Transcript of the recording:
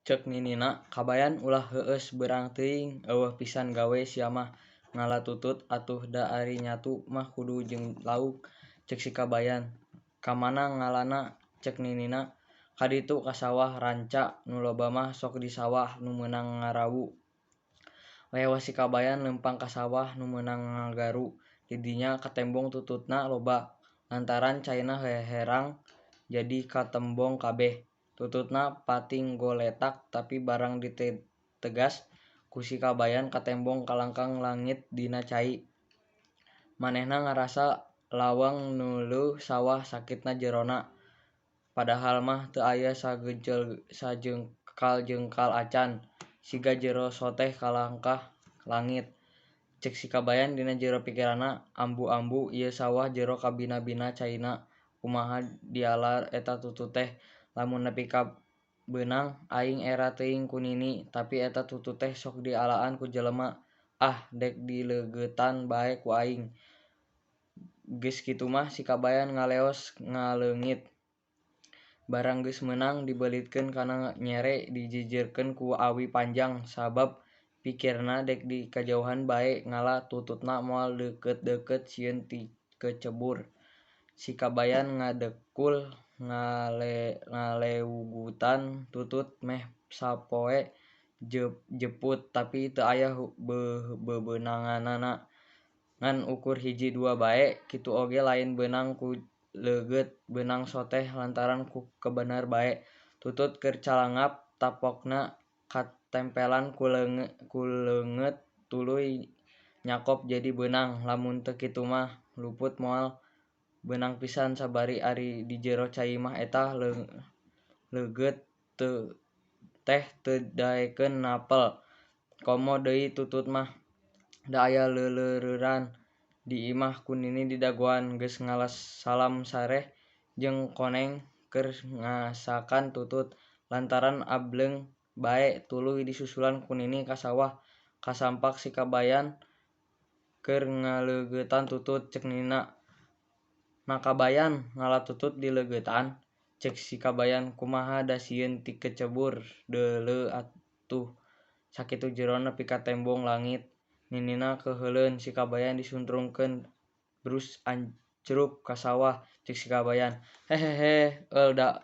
Ceuk ninina, "Kabayan ulah heueus beurang teuing euweuh pisan gawe sia mah ngala tutut atuh da ari nyatu mah kudu jeung lauk." Ceuk si Kabayan, "Ka mana ngalana?" Ceuk ninina, "Ka ditu ka sawah ranca nu loba mah sok di sawah nu meunang ngarawu." Lewas si Kabayan leumpang ka sawah nu meunang ngagaru. Di dinya katembong tututna loba. Lantaran caina herang jadi katembong kabeh. Tututna pating goletak tapi barang ditegas ku si Kabayan katembong kalangkang langit dina cai. Manehna ngarasa laweng neuleu sawah sakitna jerona. Padahal mah teu aya sajengkal-jengkal acan. Siga jero soteh kalangkah langit. Ceuk si Kabayan dina jero pikiranna, "Ambu-ambu ieu sawah jero kabina-bina caina. Kumaha diala eta tutut teh. Lamun nepi ka beunang aing era teuing ku nini, tapi eta tutut teh sok dialaan ku jelema. Ah, dek dileugeutan bae ku aing." Geus kitu mah si Kabayan ngaleos ngaleungit. Barang geus meunang dibelitkeun kana nyere dijieurkeun ku awi panjang sabab pikirna dek di kajauhan bae ngala tututna moal deukeut-deukeut sieun tikecebur. Si Kabayan ngadekul ngaleugutan tutut meh sapoe jeput tapi teu aya bebeunanganana ngan ukur hiji dua bae kitu oge lain beunang ku leugeut beunang soteh lantaran ku kabener bae. Tutut keur calangap tapokna katempelan ku leungeut tuluy nyakop jadi beunang lamun teu kitu mah luput moal beunang pisan sabari ari di jero cai mah eta leugeut teh teu daekeun napel. Komo deui tutut mah da aya leuleuran di imah ku nini didagoan. Geus ngala salam sareh jeung koneng keur ngasakan tutut. Lantaran ableung bae tuluy disusulan ku nini ka sawah. Kasampak si Kabayan keur ngaleugeutan tutut. Ceuk ninina, "Na Kabayan, ngala tutut dileugeutan?" Ceuk si Kabayan, "Kumaha da sieun tikecebur deuleu atuh sakitu jerona nepi ka tembong langit." Ninina keheuleuh. Si Kabayan disuntrungkeun brus ancrub ka sawah. Ceuk si Kabayan, "Hehehe eul da.